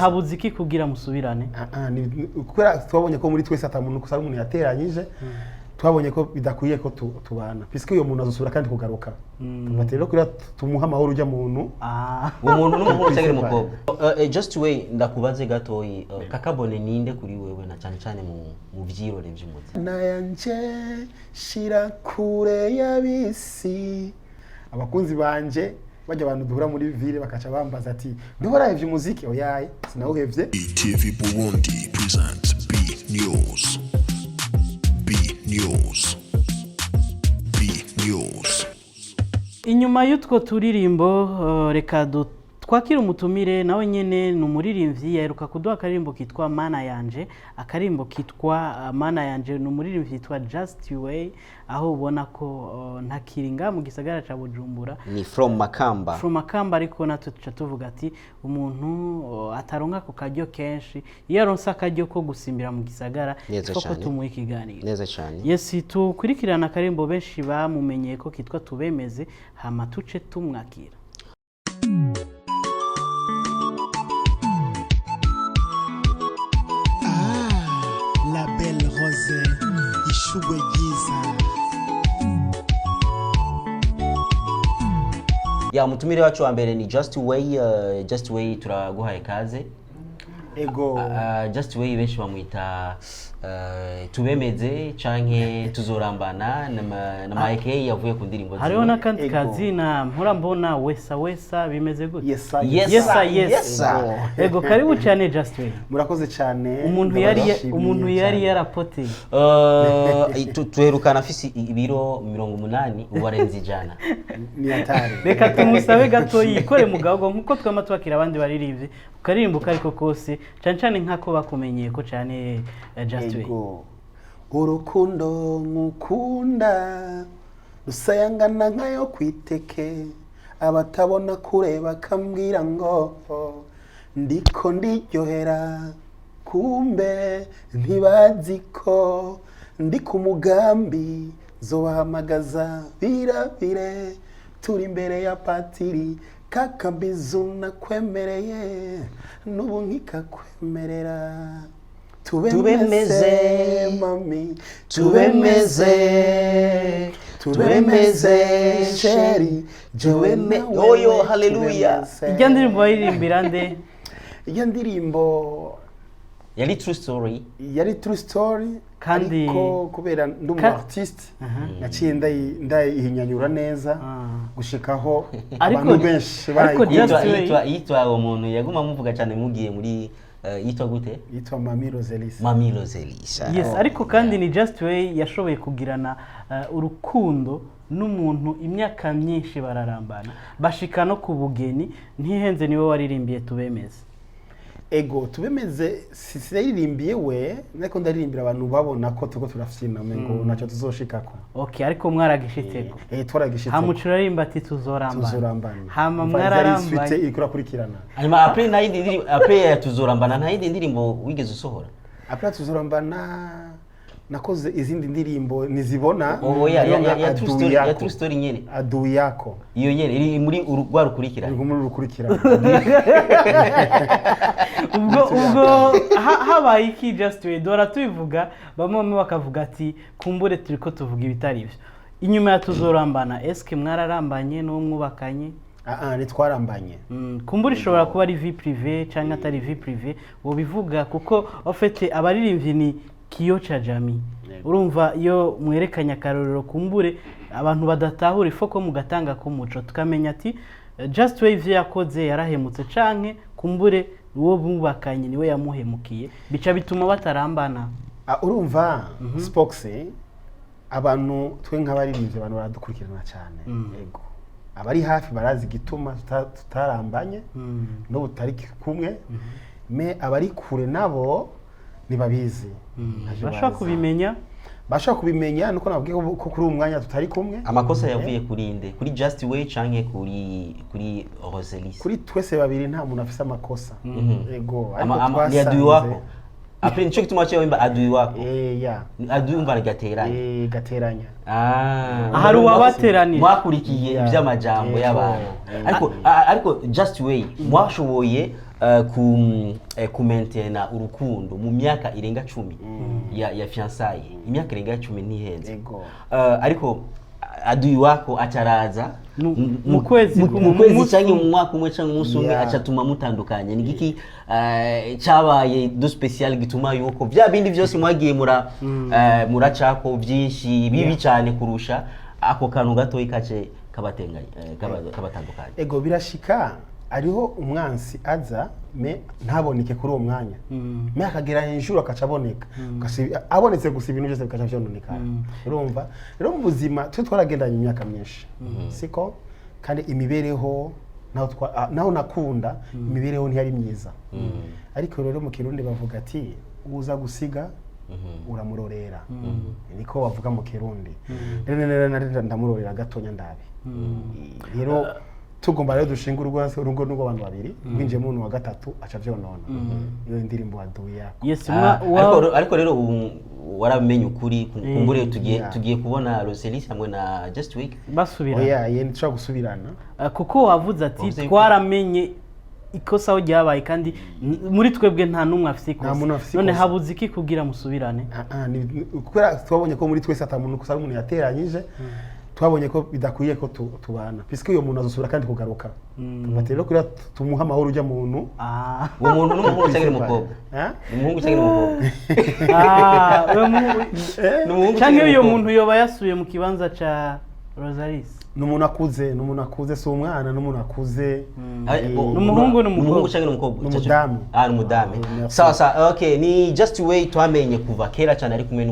Habuze iki kugira musubirane? Ah, ah, kubera twabonye ko muri twese ata muntu gusa ari umuntu yateranyije, twabonye ko bidakwiye ko tubana, puisque uyo muntu azosubira kandi kugaruka. Tuvuga ati rero kugira tumuhe amahoro ujya muntu. Uwo muntu n'umuhungu cyangwa umukobwa? Just Way, ndakubaze gatoyi, Kakabone ninde kuri wewe, na cyane cyane mu vyirore vy'umuziki? Nayanje shira kure y'abisi. Abakunzi banje bajya, abantu duhura muri ville, bakaca bambaza ati: "Ntiwarahevye umuziki?" Oyaye, sinawuhevye. TV Burundi presents B News. B News. B News. Inyuma y'utwo turirimbo, reka twakire umutumire. Nawe nyene ni umuririmbyi, yaheruka kuduha akaririmbo kitwa Mana Yanje. Akaririmbo kitwa Mana Yanje, ni umuririmbyi yitwa Just Way, aho ubona ko ntakiri ngaha mu gisagara ca Bujumbura. Ni from Makamba. From Makamba, ariko natwe tuca tuvuga ati umuntu ataronka ako karyo kenshi, iyo aronse akaryo ko gusimbira mu gisagara, Neza ifo ko cane. tumuha ikiganiro. Neza cyane. Yes, tukurikirana akarimbo benshi bamumenyeye ko kitwa Tubemeze, hama tuce tumwakira. Ah, la belle rose, ishugwe ryiza. Ya, umutumire wacu wa mbere ni Just Way. Just Way, turaguhaye kaze. Ego. Just Way, benshi bamwita Tubemeze canke Tuzorambana na Mike yavuye ku ndirimbo Hariho ziwe. n'akandi Ego. kazina mpora mbona, Wesa Wesa, bimeze gute? Yesa. Yes. Yesa, yes. Yesa. Ego, karibu cyane Just Way. Murakoze cyane. Umuntu yari Ndabashimiye umuntu yari cyane. yarapoteye. Tuherukana afise ibiro 80, ubu arenze 100. Ni atari. Reka tumusabe gato yikore mu gahogo nk'uko twama twakira abandi baririmbyi, ukaririmba uko ariko kose, cyane cyane nk'ako bakumenyeye ko cyane, Just Way. Ego. Urukundo nkukunda rusayangana nkayo kwiteke, abatabona kure bakambwira ngo ndiko ndiryohera, kumbe ntibazi ko ndi ku mugambi. Zobahamagaza birabire turi imbere ya patiri, kakabizu nakwemereye n'ubu nkikakwemerera. Tubemeze, mami, tubemeze, tubemeze chéri, jewe nawe. Oyo, hallelujah. Tubemeze. Ijya ndirimbo bayiririmbira nde? Iyo ndirimbo Yari true story. Yari true story, ariko kubera ndi umu artiste, naciye ndayihinyanyura neza gushikaho abantu benshi Ariko barayikunda. Just Way- Yitwa uwo muntu yaguma amuvuga cyane mugiye muri yitwa gute? Yitwa Mami Roselisa. Mami Roselisa. Yes, ariko kandi ni Just Way yashoboye kugirana urukundo n'umuntu imyaka myinshi, bararambana bashika no ku bugeni. Ntihenze, niwe waririmbiye Tubemeze? Ego, Tubemeze sinaririmbiye we, ariko ndaririmbira abantu babona ko turiko turafyina ngo ntacyo tuzoshikako. Okay, ariko mwaragishitseko. Eh, twaragishitseko. Hama uca uririmba ati tuzorambana. Tuzorambana. Hama Umva, yari suite mwararambanye. iriko irakurikirana. Hanyuma après nta yindi ndirimbo, après ya Tuzorambana nta yindi ndirimbo wigeze usohora? Après Tuzorambana nakoze izindi ndirimbo nizibona. Oh, ya hariho ya nka ya, true Adui story, ya Yako. true story nyene. Adui Yako. Iyo nyene iri muri rwa rukurikirane. Iri muri rukurikirane. Ubwo habaye iki, Just Way? Dora tubivuga, bamwe bamwe bakavuga ati kumbure turi ko tuvuga ibitari byo. Inyuma ya Tuzorambana, eske mwararambanye n'uwo mwubakanye? Ah ah, ntitwarambanye. Kumbura ishobora kuba ari vie privée cyangwa atari vie privée, wobivuga, kuko en fait abaririmbyi ni kioo cha jamii. Urumva, iyo mwerekanye akarorero, kumbure abantu badatahura, ifo ko mugatanga k'umuco, tukamenya ati Just Way ivyo yakoze yarahemutse, canke kumbure uwo bubakanye niwe yamuhemukiye, bica bituma batarambana. Ah, urumva Spox, abantu twe nk'abaririmbyi, abantu baradukurikirana cyane. Yego, abari hafi barazi igituma tutarambanye n'ubu tutari kumwe, mais abari kure nabo ntibabizi. Ntavyo Bashobora bazi. kubimenya. Bashobora kubimenya nuko nababwiye ko kuri uyu mwanya tutari kumwe. Amakosa yavuye kuri nde? Kuri Just Way canke kuri Roselisa? Kuri twese babiri, nta muntu afise amakosa. Yego, ariko Ni adui wako. Après nico gituma waciye wimba Adui Wako. Eh, ya. Ni adui, umva gateranya. Eh, gateranya. Ah. Hari uwabateranije. Mwakurikiye Yeah. iby'amajambo Yego. y'abantu. Ariko ariko Just Way, mwashoboye Ku maintenir urukundo mu myaka irenga 10 ya fiançailles, imyaka irenga 10 ntihenze. Ego. Ariko adui wako acaraza Mu kwezi kumwe, mu mu kwezi munsi canke umwe. mu mwaka umwe canke umunsi umwe, acatuma mutandukanye. Ni igiki cabaye de spécial gituma yuko vya bindi vyose mwagiye muracako vyinshi bibi cyane kurusha ako kantu gatoyi kace kabatenganye, kabatandukanye? Ego, birashika. Hariho umwansi aza mais ntaboneke kuri uwo mwanya, mais akagera hejuru akaca aboneka. Abonetse gusa, ibintu byose bikaca vyononekara. Urumva rero, mu buzima twe twaragendanye imyaka myinshi, siko? Kandi imibereho naho naho nakunda, imibereho ntiyari myiza. Ariko rero mu Kirundi bavuga ati: "Uza gusiga uramurorera." Niko bavuga mu Kirundi. Rero ndamurorera gatonya ndabe. Rero tugomba rero dushinga urugo, urugo n'urw'abantu babiri, winjiyemo umuntu wa gatatu aca vyonona. Iyo ndirimbo waduya. Yes. Ah, ariko rero ubu waramenye ukuri, kumbure tugiye tugiye kubona Roselis hamwe na Just Week. Basubira? Oya, ye, ntitushobora gusubirana. Kuko wavuze ati Wavuze yuko- twaramenye ikosa aho ryabaye, kandi muri twebwe nta n'umwe afise Nta muntu ikosa. afise None ikosa. habuze iki kugira musubirane? Ah, ah, kubera twabonye ko muri twese ata muntu gusa ari umuntu yateranyije, twabonye ko bidakwiye ko tubana, puisque uyo muntu azosubira kandi kugaruka. Tuvuga ati rero kugira tumuhe amahoro ujya muntu. Ah. Uwo muntu ni umuhungu cyangwa ni umukobwa? Eh? Ni umuhungu cyangwa ni umukobwa? Ah, Ni umuhungu canke cyangwa ni uyo umukobwa? muntu yoba yasubiye mu kibanza ca Rosalis? Ni umuntu akuze, ni umuntu akuze, si umwana, ni umuntu akuze. Ah, Ni umuhungu, ni ni umuhungu umukobwa? cyangwa ni umukobwa? Ni umudamu. Ah, ni umudamu. Merci. Sawa sawa, okay. Ni Just Way twamenye kuva kera cyane ari kumwe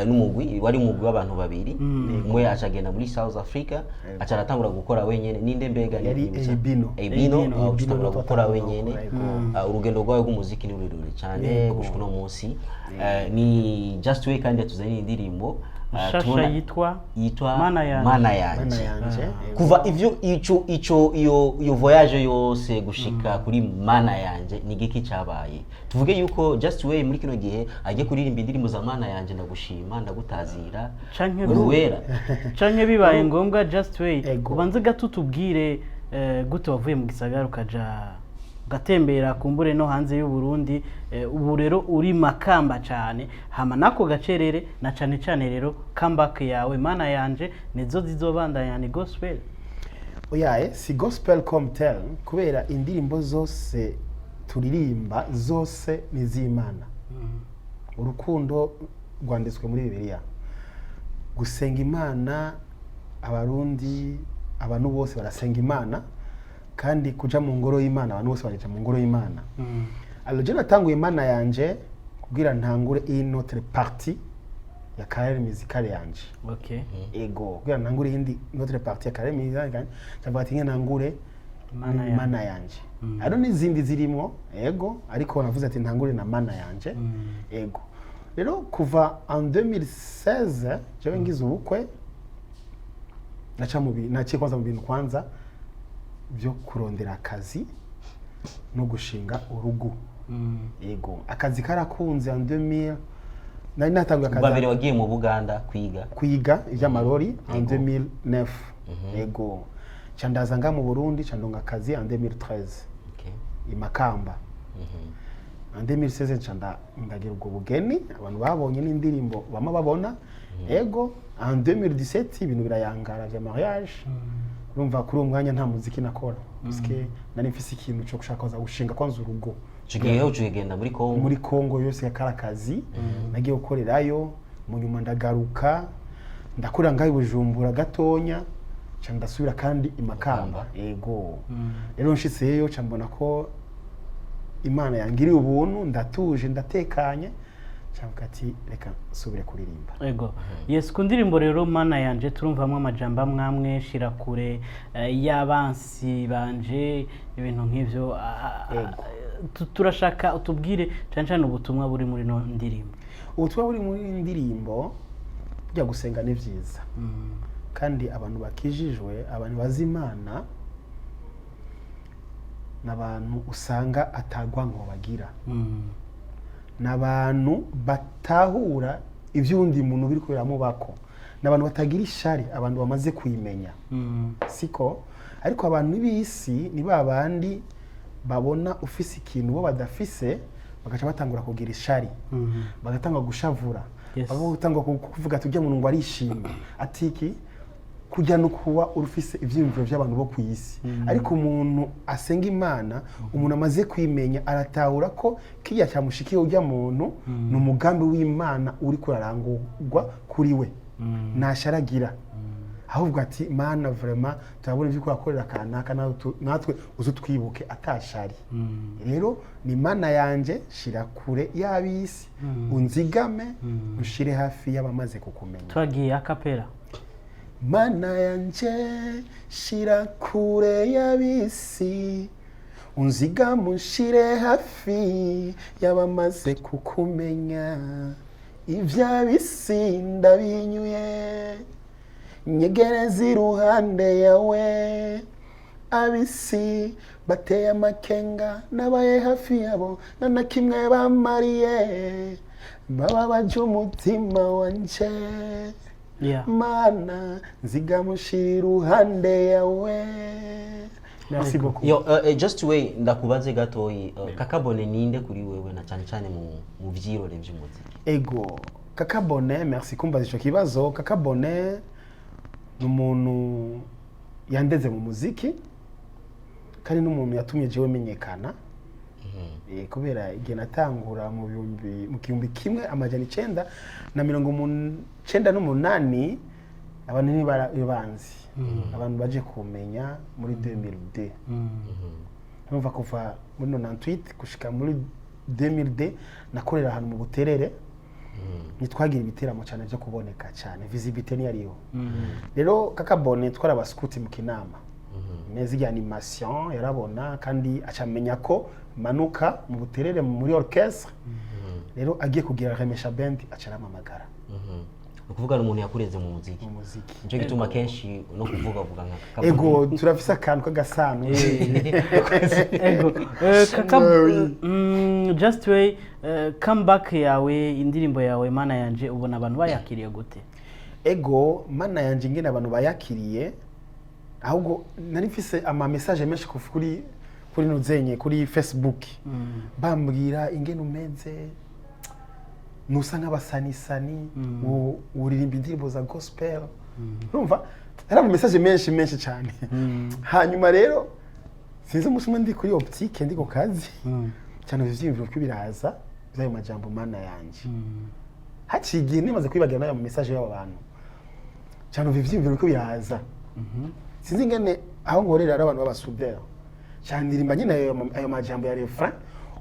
n'umugwi, wari umugwi w'abantu babiri. Umwe acagenda muri South Africa, aca aratangura gukora wenyene. Ninde mbega? Yari Eibino. Eibino. Eibino. Ah, ucatangura Eibino. gukora Twatangura wenyene. gukora, yego. Ah, urugendo rwawe rw'umuziki ni rurerure cyane gushika uno munsi. Ni Just Way kandi yatuzaniye indirimbo Nshasha tubona- yitwa yitwa Mana Yanje. Mana Yanje. Mana Yanje, yego. Kuva ivyo ico iyo voyage yose gushika kuri Mana Yanje, ni giki cyabaye? Tuvuge yuko Just Way muri kino gihe agiye kuririmba indirimbo za Mana Yanje, ndagushima, ndagutazira, Canke uri wera. Canke bibaye ngombwa, Just Way, Ego. ubanze gato utubwire gute wavuye mu gisagara ukaja ugatembera kumbure no hanze y'u Burundi, ubu rero uri Makamba cane, hama nako gacerere na cane cane rero comeback yawe Mana Yanje nizo zizobandanya, ni gospel? Oya, si gospel comme tel, kubera indirimbo zose turirimba zose ni iz'Imana. Urukundo rwanditswe muri Bibiliya, gusenga Imana, Abarundi, abantu bose barasenga Imana, kandi kuja mu ngoro y'Imana, abantu bose baraja mu ngoro y'Imana. Alors je natanguye Imana Yanje kugira ntangure une autre partie ya carrière musicale yanje. Ego, kugira ntangure iyindi autre partie ya carrière musicale yanje, ndavuga ati nke ntangure Mana Yanje. Mana Yanje. Hariho n'izindi zirimo, ego, ariko navuze ati ntangure na Mana Yanje. Ego, rero kuva en 2016 jewe ngize ubukwe, naca mu naciye kwanza mu bintu kwanza byo kurondera akazi no gushinga urugo. Ego, akazi karakunze en 2000, nari natanguye Ubwa akazi. mbere wagiye mu Buganda kwiga? Kwiga iby'amarori en 2009, ego. Ca ndaza nga mu Burundi, ca ndonga akazi en 2013 i Makamba. En 2016 nca ndagira ubwo bugeni abantu babonye n'indirimbo bama babona. Ego, en 2017 ibintu birayangara vya mariage. Urumva kuri uwo mwanya nta muziki nakora, parce nari mfise ikintu cyo gushaka kuza gushinga kwanza urugo. Ico gihe uciye ugenda muri Congo? Muri Congo yose yakari akazi nagiye gukorerayo. Mu nyuma ndagaruka, ndakorera ngaho i Bujumbura gatonya, nca ndasubira kandi i Makamba. Ego, rero nshitseyo nca mbona ko Imana yangiriye ubuntu, ndatuje, ndatekanye, nca mvuga ati reka nsubire kuririmba. Ego, yes. Ku ndirimbo rero Mana Yanje turumvamwo amajambo amwe amwe, shira kure y'abansi banje, ibintu nk'ivyo. Ego. Turashaka utubwire cyane cyane ubutumwa buri muri no ndirimbo. Ubutumwa buri muri iyi ndirimbo, burya gusenga ni byiza, kandi abantu bakijijwe, abantu bazi Imana, ni abantu usanga atagwanko bagira, ni abantu batahura iby'uwundi muntu biri biramubako, ni abantu batagira ishari, abantu bamaze kuyimenya. Siko? Ariko abantu b'isi ni ba bandi Babona ufise ikintu bo badafise, bagaca batangura kugira ishari, bagatanga gushavura, bagatanga kuvuga ati: "Ujya muntu ngo arishima." Ati iki kujya no kuba ufise ivyiyumviro by'abantu bo ku isi. Ariko umuntu asenga Imana, umuntu amaze kwimenya, aratahura ko kirya cyamushikiye ujya muntu ni umugambi w'Imana uri kurarangurwa kuri we, ntasharagira, ahubwo ati: "Mana, vraiment turabona ibyo urakorera kanaka, natwe uze twibuke." Atashari rero ni: "Mana yanje, shira kure y'ab'isi, unzigame, ushire hafi y'abamaze kukumenya." Twagiye a cappella. Mana yanje, shira kure y'ab'isi, unzigame, unshire hafi y'abamaze kukumenya. Iby'ab'isi ndabinyuye, nyegereza iruhande yawe. Ab'isi bateye amakenga, nabaye hafi yabo nta na kimwe bamariye, bababaje umutima wanje. Mana, nzigamushira iruhande yawe. Merci beaucoup. Yo, just way ndakubaze gatoyi, Kakabone ninde kuri wewe, na cyane cyane mu vyirore vy'umuziki? Ego, Kakabone, merci kumbaza ico kibazo. Kakabone ni umuntu yandeze mu muziki, kandi n'umuntu yatumye jewe menyekana. Kubera igihe natangura mu 1998, abantu ntibabanzi, abantu baje kumenya muri 2002. Numva kuva muri 98 gushika muri 2002 nakorera ahantu mu Buterere, ntitwagira ibiteramo cyane byo kuboneka cyane, visibilité ntiyariho. Rero Kakabone twari abaskuti mu Kinama neza, igihe animation yarabona kandi acamenya ko manuka mu Buterere muri orchestre. Rero agiye kugira Remesha Band, aca arampamagara. Ni ukuvuga ni umuntu yakureze mu muziki. Mu muziki. Nicyo gituma kenshi no kuvuga avuga nka Kakabone. Ego, turafise akantu k'agasano. Ego. Kaka, just way, comeback yawe, indirimbo yawe Mana Yanje, ubona abantu bayakiriye gute? Ego, Mana Yanje, ingene abantu bayakiriye, ahubwo nari mfise ama message menshi kuri nuzenye kuri Facebook, bambwira ingene umeze, nusa nk'abasanisani, uririmba indirimbo za gospel. Urumva hari ama message menshi menshi cyane. Hanyuma rero sinzi, umunsi umwe ndi kuri optique, ndi ku kazi cyane, ivyiyumviro ko biraza by'ayo majambo Mana Yanje. Haciye igihe nimaze kwibagira n'ayo message y'abo bantu cyane, uva ivyiyumviro ko biraza, sinzi ingene aho nkorera ari abantu b'abasuderi cyane, ndirimba nyine ayo majambo ya refrain.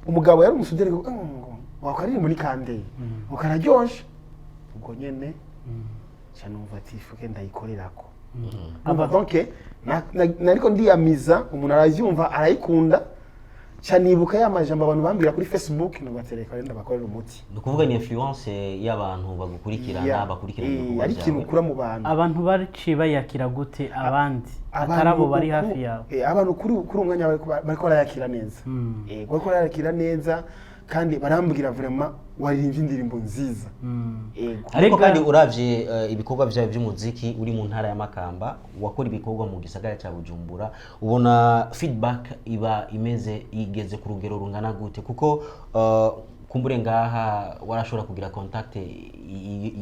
Umugabo yari umusuderi ngo wakaririmbo ni kande ngo kararyoshe. Ubwo nyene cyane numva ati fuke ndayikorerako. Numva donc nariko ndiyamiza, umuntu aravyumva arayikunda cyane. Nibuka ya majambo abantu bambwira kuri Facebook, nubatereka rero ndabakorera umuti. Ni ukuvuga ni influence y'abantu bagukurikirana, bakurikirana ibikorwa ari ikintu byawe. ukura mu bantu. Abantu baciye bayakira gute abandi Abantu atari abo bari hafi yawe? Abantu kuri umwanya bariko barayakira neza. Bariko barayakira neza, kandi barambwira: "Vraiment waririmbye indirimbo nziza." Ego. Ariko Mbega- kandi uravye ibikorwa vyawe by'umuziki uri mu ntara ya Makamba, wakora ibikorwa mu gisagara cya Bujumbura, ubona feedback iba imeze, igeze ku rugero rungana gute? Kuko kumbure ngaha warashobora kugira contact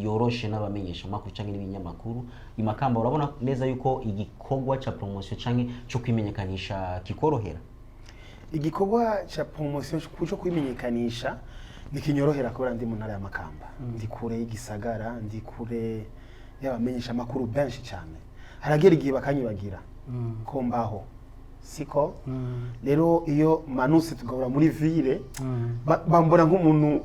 yoroshe n'abamenyesha makuru canke n'ibinyamakuru. I Makamba urabona neza yuko igikorwa ca promotion canke cyo kwimenyekanisha kikorohera? Igikorwa cya promotion cyo kwimenyekanisha ntikinyorohera, kubera ndi mu ntara ya Makamba, ndi kure y'igisagara, ndi kure y'abamenyesha amakuru benshi cyane. Haragera igihe bakanyibagira ko mbaho, siko? Rero iyo manuse tugahura muri ville, bambona nk'umuntu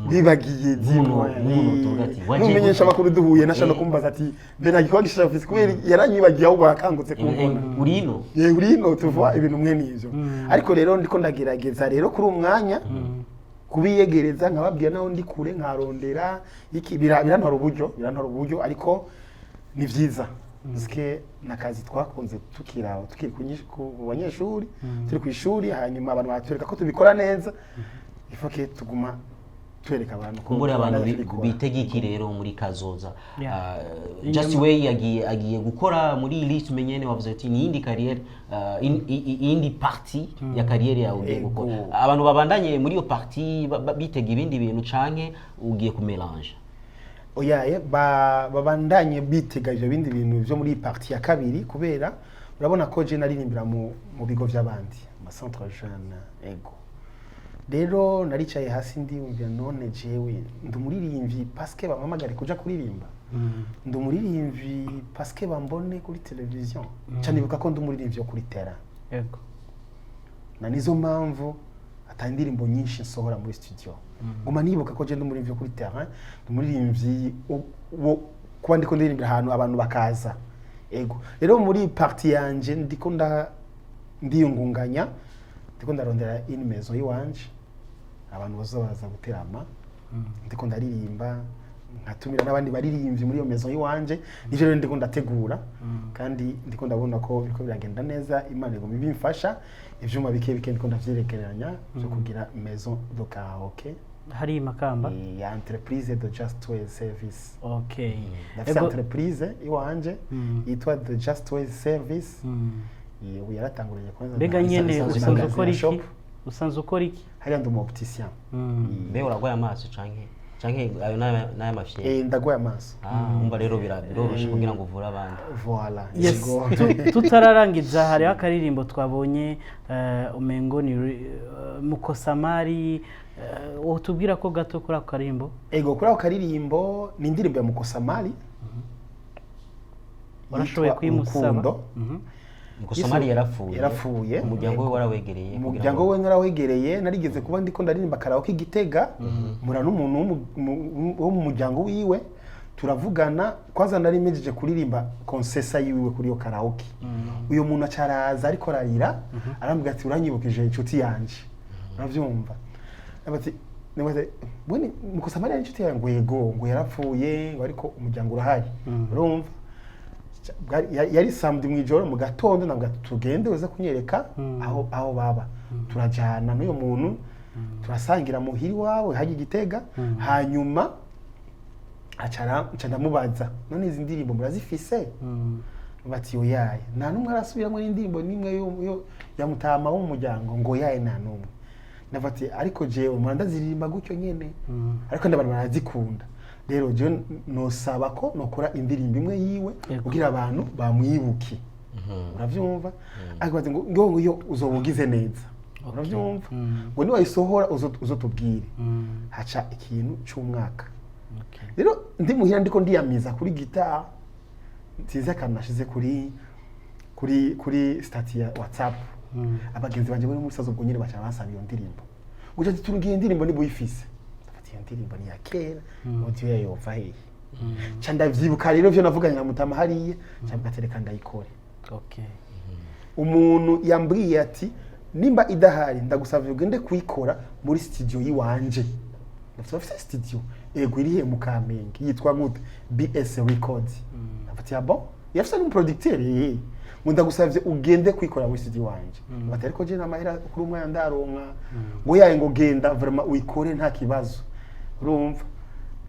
bibagiye. Nk'umuntu tuvuga ati, "Waje N'umumenyesha gute?" amakuru duhuye nashaka kumbaza ati: "Mbe nta gikorwa gishasha ufise?" Kubera yaranyibagiye, ahubwo arakangutse kumbona. Urino. Yewe, urino tuvuga ibintu mwe n'ivyo. Ariko rero ndiko ndagerageza rero kuri uwo mwanya kubiyegereza, nkababwira naho ndi kure, nkarondera iki. Birantwara uburyo, birantwara uburyo, ariko ni vyiza parce nakazi twakunze tukira tukiri ku banyeshuri, turi ku ishuri. Hanyuma abantu batwereka ko tubikora neza, ifoke tuguma. Twereka abantu ko Kumbure abantu tubandanya tubikora. bitega iki rero muri kazoza? Just Way agiye gukora muri rythme nyene wavuze ati ni iyindi carrière, iyindi partie ya carrière yawe ugiye gukora. Abantu babandanye muri iyo partie bitega ibindi bintu canke ugiye ku mélange? Oya, babandanye bitega ivyo bindi bintu vyo muri iyi partie ya kabiri, kubera urabona ko je naririmbira mu bigo vy'abandi, mu centre jeune. Ego, rero naricaye hasi ndiyumvira: none jewe ndi umuririmbyi parce que bampamagare kuja kuririmba, ndi umuririmbyi parce que bambone kuri televiziyo? Ca nibuka ko ndi umuririmbyi wo kuri terrain. Na nizo mpamvu ata indirimbo nyinshi nsohora muri studio. Nguma nibuka ko je ndi umuririmbyi wo kuri terrain, ndi umuririmbyi wo kuba ndiko ndirimbira ahantu abantu bakaza. Ego, rero muri partie yanje ndiko ndiyungunganya, ndiko ndarondera une maison yiwanje abantu bazobaza guterama, ndiko ndaririmba, nkatumira n'abandi baririmbyi muri iyo maison yiwanje. Nivyo rero ndiko ndategura, kandi ndiko ndabona ko biriko biragenda neza. Imana iguma ibimfasha, ivyuma bike bike ndiko ndavyerekeranya vyo kugira maison de karaoke. Hari i Makamba? Ya entreprise de Just Way Service. Ndafise entreprise iwanje yitwa The Just Way Service. Ubu yaratanguranye kwanza Mbega nyene isanzwe usanzwe magasin ukora ya iki? shop. Usanzwe ukora iki? Hariya ndi umu opticien. Mbe uragwaye amaso canke ayo n'aya mafyeri? Ndagwaye amaso. Ah, umva rero biroroshe kugira ngo uvure abandi. Voilà. Yes. Yego. Tutararangiza, hariho akaririmbo twabonye, umengo ni Mukosamari. Wotubwira ko gato kuri ako karirimbo? Ego, kuri ako karirimbo ni indirimbo ya Mukosamari Warashoboye yitwa kuyimusaba? Urukundo. Mukosamari yarapfuye. Yarapfuye. Umuryango we warawegereye kugira Umuryango we narawegereye. Narigeze kuba ndiko ndaririmba karaoke i Gitega, mura n'umuntu wo mu muryango wiwe, turavugana. Kwanza nari mejeje kuririmba konsesa yiwe kuri iyo karaoke, uyo muntu acaraza ariko ararira, arambwira ati: "Uranyibukije inshuti yanje." Uravyumva? Ati nibaze bone Mukosamari ari inshuti yawe? Ngo yego, ngo yarapfuye, ngo ariko umuryango urahari. Urumva, yari samedi mw'ijoro, mu gatondo nabwo ati: "Tugende uze kunyereka aho baba." Turajana n'uyo muntu, turasangira muhiri wawe hajya i Gitega. Hanyuma acara nca ndamubaza: "None izi ndirimbo murazifise?" Bati: "Oyaye, nta n'umwe arasubiramo n'indirimbo n'imwe ya mutama wo mu muryango." Ngo yaye, nta n'umwe. Ndavuga ati: "Ariko jewe mpora ndaziririmba gutyo nyene, ariko ndabantu barazikunda. Rero jewe nosaba ko nokora indirimbo imwe yiwe kugira abantu bamwibuke." Uravyumva? Ariko bati ngo iyo uzoba ugize neza. Uravyumva? Ngo niwayisohora uzotubwire. Haca ikintu c'umwaka. Rero ndi muhira ndiko ndiyamiza kuri gitari, nziza, akantu nashize kuri statut ya WhatsApp, abagenzi banje bari muri sazo ubwo nyine baca bansaba iyo ndirimbo, ngo ati: "Turugiye indirimbo niba uyifise." Ndafata iyo ndirimbo ni ya kera, audio yayo yova hehe? Ca ndavyibuka rero ivyo navuganye na mutama hariya, ca mvuga ati: "Reka ndayikore." Umuntu yambwiye ati: "Nimba idahari, ndagusavye ugende kuyikora muri studio yiwanje." Ndafite, bafite studio? Ego. Irihe? Mu Kamenge. Yitwa gute? BS Records. Ndafite ya bon, yafise n'umuproducteur. Ngo ndagusavye ugende kuyikora muri studio wanje. Bati: "Ariko je namahera kuri umwanya ndaronka." Ngo yaye, ngo genda vraiment uyikore, nta kibazo. Urumva,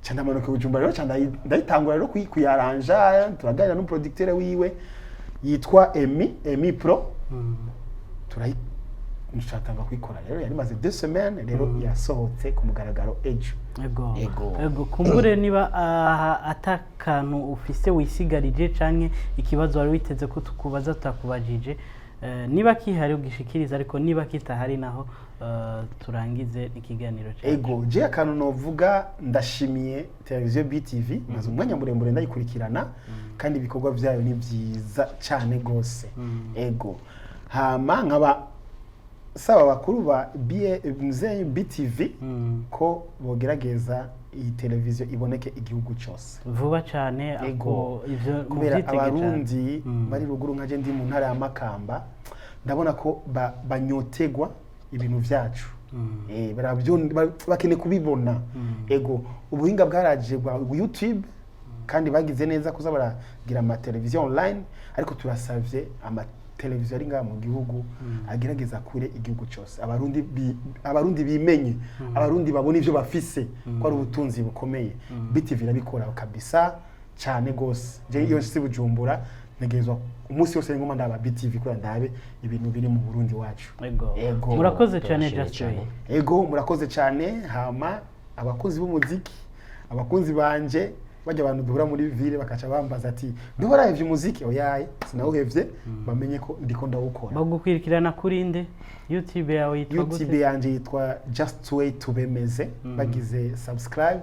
ca ndamanuka i Bujumbura rero, ca ndayitangura rero kuyaranja, turaganira n'umuproducteur wiwe yitwa Emi Pro, turayi nshatanga kuyikora. Rero yari maze 2 semaines, rero yasohotse ku mugaragaro ejo. Ego. Ego. Ego, kumbure niba atakantu ufise wisigarije canke ikibazo wari witeze ko tukubaza tutakubajije, niba kihari ugishikiriza, ariko niba kitahari naho turangize ikiganiro cyacu. Ego, je akantu novuga, ndashimiye televiziyo BTV, maze umwanya muremure ndayikurikirana, kandi ibikorwa byayo ni byiza cyane gose. Ego, hama nkaba saba abakuru ba mzee BTV ko bogerageza iyi televiziyo iboneke igihugu cyose. Vuba cyane. Ego. Ako ivyo Kubera muvyitege cane. Abarundi bari ruguru, nka je ndi mu ntara ya Makamba, ndabona ko banyotegwa ibintu vyacu. Bakeneye kubibona. Ego, ubuhinga bwaraje bwa YouTube, kandi bagize neza kuza baragira ama televiziyo online, ariko turasavye ama Televiziyo ari ngaha mu gihugu agerageza kure igihugu cyose. Abarundi bimenye, Abarundi babona ivyo bafise ko ari ubutunzi bukomeye. BTV irabikora kabisa cyane gose. Je iyo nshitse Bujumbura, ntegerezwa umunsi wose ngoma ndaba BTV kugira ndabe ibintu biri mu Burundi wacu. Ego. Ego. Murakoze cyane, Turabashimiye Just cyane. Way. Ego, murakoze cyane. Hama abakunzi b'umuziki, abakunzi banje, bajya abantu duhura muri ville bakaca bambaza ati: "Ntiwarahevye umuziki?" Oyaye, sinawuhevye. Bamenye ko ndiko ndawukora. Bagukwirikirana kuri nde? YouTube yawe yitwa YouTube gute? yanje yitwa Just Way Tubemeze. Bagize subscribe,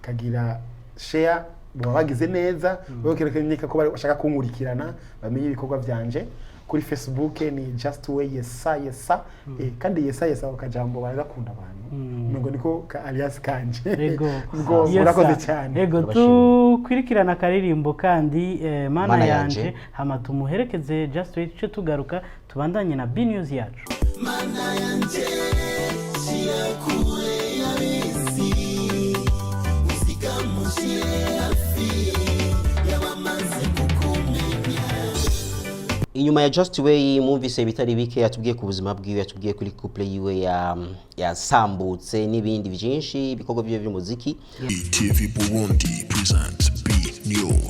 kagira share, baba bagize neza. Bakerekanye ko bashaka kunkurikirana, bamenye ibikorwa byanje. Kuri Facebook ni Just Way Yesa Yesa. Kandi Yesa Yesa akajambo baragakunda abantu, ngo niko ka alias kanje. Ego. Ubwo Yes, murakoze sir. cyane. Ego, Turabashimiye. tukwirikirana akaririmbo kandi Mana Mana Yanje. Yanje. Hama tumuherekeze Just Wait, tuce tugaruka tubandanye na B News yacu. Mana yanje, shira kure y'abisi, usigamushire hafi y'abamaze kukumenya. Inyuma ya Just Way mwumvise ibitari bike yatubwiye ku buzima bwiwe, yatubwiye kuri couple yiwe ya yasambutse n'ibindi byinshi, ibikorwa byiwe by'umuziki. BTV Burundi presents B News.